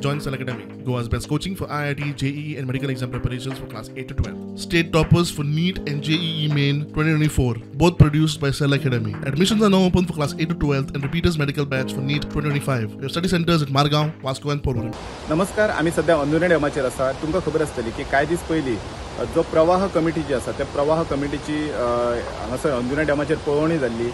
Join Cell Academy, Goa's best coaching for IIT, JEE and medical exam preparations for class 8 to 12. State toppers for NEET and JEE Main 2024, both produced by Cell Academy. Admissions are now open for class 8 to 12 and repeaters medical batch for NEET 2025. We have study centers at Margao, Vasco and Porvorim. नमस्कार, आमी सध्या अंजुणे डॅमाचेर आसा. तुमकां खबर आसतली की कांय दीस पयलीं जो प्रवाह कमिटी जी आसा त्या प्रवाह कमिटीची हांगासर अंजुणे डॅमाचेर पळोवणी जाल्ली.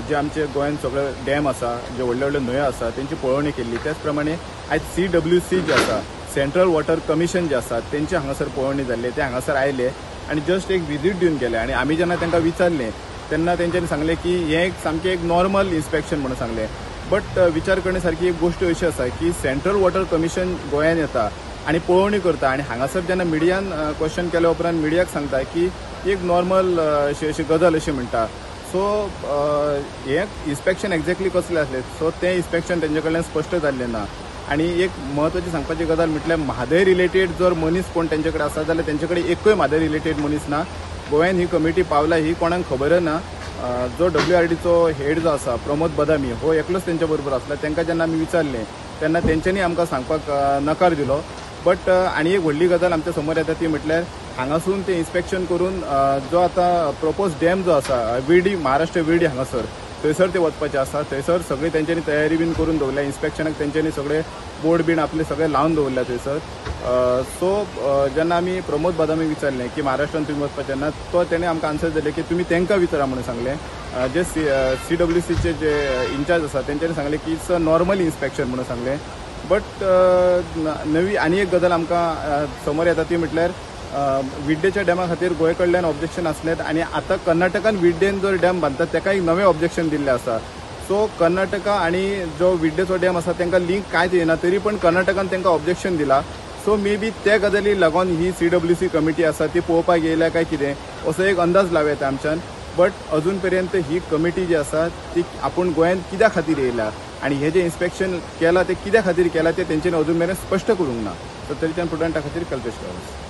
जे आमचे गोंयांत सगळे डॅम आसा, जे व्हडले व्हडले न्हंयो आसा तेंची पळोवणी केल्ली. त्याच प्रमाणे आयज CWC जे आसा, सेंट्रल वॉटर कमिशन जे आसा, तेंची हांगासर पळोवणी जाल्ली. ते हांगासर आयले आनी जस्ट एक विजीट दिवन गेले. आनी आमी जेन्ना तांकां विचारलें तेन्ना तेंच्यांनी सांगलें की हें एक सामकें एक नॉर्मल इन्स्पेक्शन म्हणून सांगलें. बट विचार करणे सारकी एक गोश्ट अशी आसा की सेंट्रल वॉटर कमिशन गोंयांत येता आनी पळोवणी करता आनी हांगासर जेन्ना मिडियान क्वेश्चन केल्या उपरांत मिडियाक सांगता की एक नॉर्मल अशी अशी गजाल अशी म्हणटा. सो हें इन्स्पेक्शन एक्झॅक्टली कसलें आसलें, सो तें इन्स्पेक्शन तेंचे कडल्यान स्पश्ट जाल्लें ना. आनी एक म्हत्वाची सांगपाची गजाल म्हटल्यार म्हादय रिलेटेड जर मनीस कोण तेंचे कडेन आसा जाल्यार तेंचे कडेन एकूय म्हादय रिलेटेड मनीस ना. गोंयांत ही कमिटी पावला ही कोणाक खबर ना. जो WRDचो हेड जो आसा प्रमोद बदामी हो एकलोच तेंच्या बरोबर आसला. तांकां जेन्ना आमी विचारलें तेन्ना तेंच्यांनी आमकां सांगपाक नकार दिलो. बट आनी एक व्हडली गजाल आमच्या समोर येता ती म्हटल्यार हांगासून ते इन्स्पेक्शन करून जो आतां प्रपोज डॅम जो आसा विर्डी, महाराष्ट्र विर्डी हांगासर थंयसर ते वचपाचे आसा. थंयसर सगळी तेंच्यांनी तयारी बीन करून दवरल्या. इन्स्पेक्शनाक तेंच्यांनी सगळे बोर्ड बीन आपले सगळे लावन दवरल्या थंयसर. सो जेन्ना आमी प्रमोद बदामी विचारलें की महाराष्ट्रान तुमी वचपाचे ना, तो तेणें आमकां आन्सर दिलें की तुमी तांकां विचारा म्हणून सांगलें. जे CWCचे जे इन्चार्ज आसा तेंच्यांनी सांगलें की it's a normal inspection म्हणून सांगलें. बट नवी आनी एक गजाल आमकां समोर येता ती म्हटल्यार विड्डेच्या डॅमा खातीर गोंय कडल्यान ऑब्जेक्शन आसलें आनी आतां कर्नाटकान विड्डेन जर डॅम बांदतात ताका एक नवें ऑब्जेक्शन दिल्लें आसा. सो कर्नाटका आनी जो विड्डेचो डॅम आसा तांकां लिंक कांयच येना, तरी पण कर्नाटकान तांकां ऑब्जेक्शन दिला. सो मे बी त्या गजाली लागून ही CWC committee आसा ती पळोवपाक येयल्या काय कितें असो एक अंदाज लावं येता आमच्यान. बट अजून पर्यंत ही कमिटी जी आसा ती आपूण गोंयांत कित्या खातीर येयल्या आनी हे जे इन्स्पेक्शन केलां तें कित्या खातीर केलां तें तेंच्यांनी अजून मेरेन स्पश्ट करूंक ना. सो तरीच्यान प्रुडंटा खातीर कल्पेश गांवस.